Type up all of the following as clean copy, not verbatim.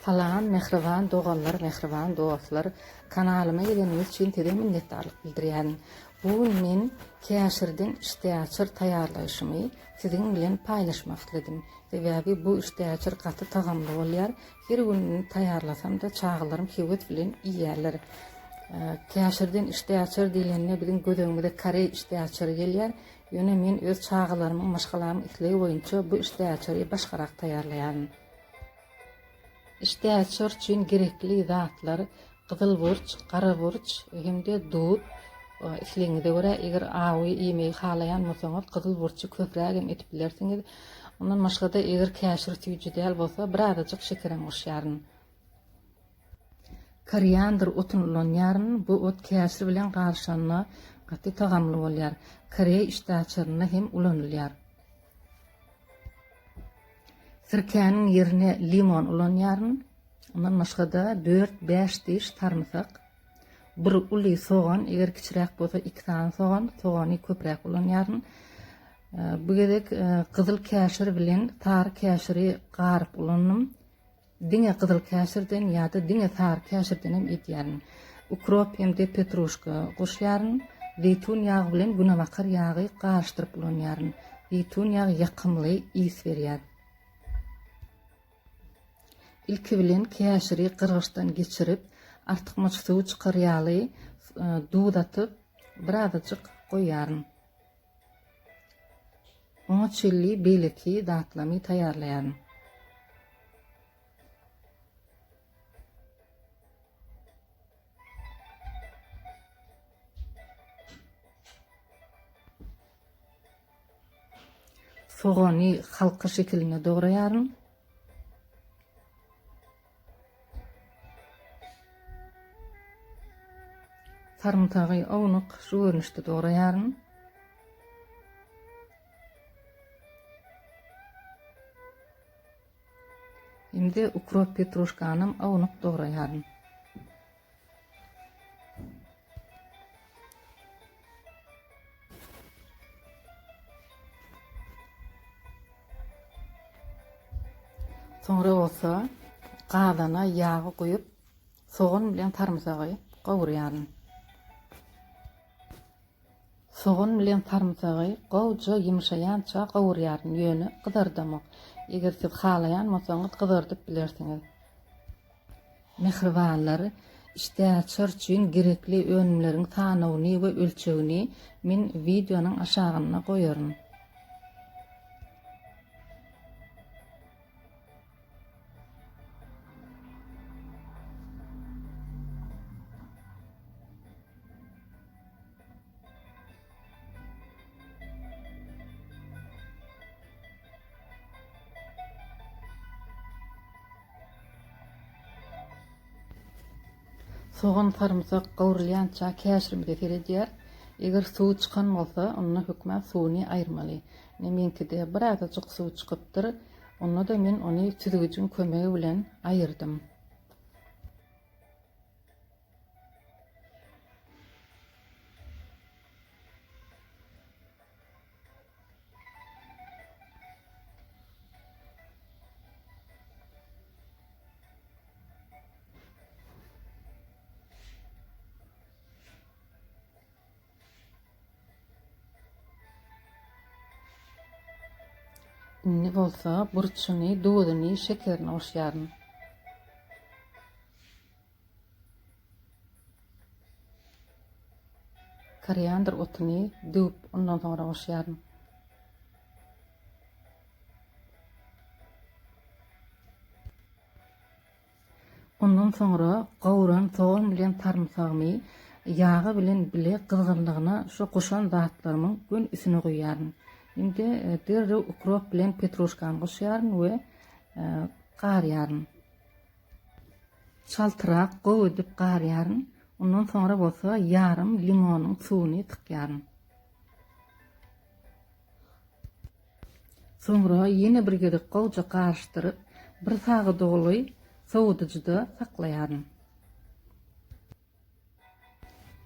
Salam mähriban doganlar mähriban dostlar kanalyma geleniňiz üçin size minnetdarlyk bildirýärin. Bu gün men käşirden işdäaçar taýýarlaýşymy siziň bilen paýlaşmak isledim. Sebäbi bu işdäaçar gaty tagamly bolýar. Her gün taýýarlasam-da çagalarym höwes bilen iýýärler. Käşirden işdäaçar diýlende biziň göz öňümize koreý işdäaçary gelýär. Ýöne men öz çagalarymyň maşgalamyň islegi boýunça bu işdäaçary başgarak taýýarlaýaryn. Işdäaçar üçin gerekli zatlar, gyzyl burç, gara burç hem-de duz. Islegiňize görä, eger awy iýmegi halaýan bolsaňyz, gyzyl burçy köpräk hem edip bilersiňiz. Ondan başga-da, eger käşir süýji däl bolsa, birazajyk şekerem goşýaryn. Koriandr otuny ulanýaryn. Bu ot käşir bilen garyşanda gaty tagamly bolýar. Koreý işdäaçarynda hem ulanylýar. Sirkäniň ýerine limon ulanýaryn. Ondan başga-da dört-bäş diş sarymsak, bir uly sogan, eger kiçiräk bolsa iki sany sogan, sogany köpräk ulanýaryn. Bu gezek gyzyl käşir bilen sary käşiri garyp ulandym. Diňe gyzyl käşirden ýa-da diňe sary käşirden hem edýärin. Ukrop hem-de petruşka goşýaryn. Zeýtun ýagy bilen günebakar ýagy garyşdyryp ulanýaryn. Zeýtun ýagy ýakymly ys berýär. Ilki bilen käşiri gyrgyçdan geçirip, artykmaç suwy çykar ýaly duz atyp, birazajyk goýýaryn. Oňa çenli beýleki zatlamy taýýarlaýaryn. Sogany halka şekilinde dograýaryn. Sarymsagy ownuk şu görnüşde dograýaryn. Indi ukrop petruşkanam ownuk dograýaryn. Soňra bolsa gazana ýagy guýup, sogan bilen sarymsagy gowurýaryn. Sogan bilen sarymsagy gowja ýumşaýança gowurýaryn, ýöne gyzardamok. Eger siz halaýan bolsaňyz gyzardyp bilersiňiz. Mähribanlar, işdäaçar üçin gerekli önümleriň sanawyny we ölçegini men wideonyň aşagynda goýaryn. Sogan sarymsak gowrulýança käşirimize seredýär. Eger suwy çykan bolsa, onda hökman suwuny aýyrmaly. Ine meňkide birazajyk suw çykypdyr. Onda-da men ony süzgüjiň kömegi bilen aýyrdym. Indi bolsa burçuny, duzuny, şekerini goşýaryn. Koriandr otuny döwüp, ondan soňra goşýaryn. Ondan soňra gowran sogan bilen sarymsagymy ýagy bilen bile gyzgynlygyna şu goşan zatlarymyň gön üstüne guýýaryn. Indi derrew ukrop bilen petruşkany goşýaryn we garýaryn. Çaltrak gowy edip garýaryn. Ondan soňra bolsa ýarym limonyň suwuny sykýaryn. Soňra ýene bir gezek gowja garyşdyryp, bir sagada golaý sowadyjyda saklaýaryn.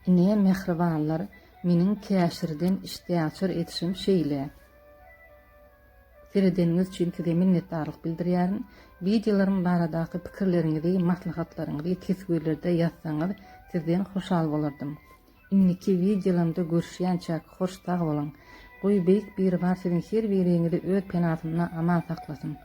Ine, mähribanlar, meniň käşirden işdäaçar edişim şeýle. Seredeniňiz üçin size minnetdarlyk bildirýärin. Wideolarym baradaky pikirleriňizi, maslahatlaryňyzy teswirlerde ýazsaňyz sizden hoşal bolardym. Indiki wideolarymda görüşýänçäk hoş sag boluň. Goý Beýik Biribar siziň her biriňizi öz penasynda aman saklasyn.